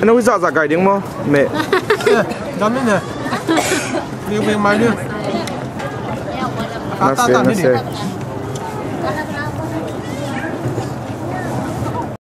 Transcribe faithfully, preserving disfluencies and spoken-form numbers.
Anu, wi zahzah gai ding maw? Meh. Dam ni ne. Wing wing mai ni. Nasi, nasi.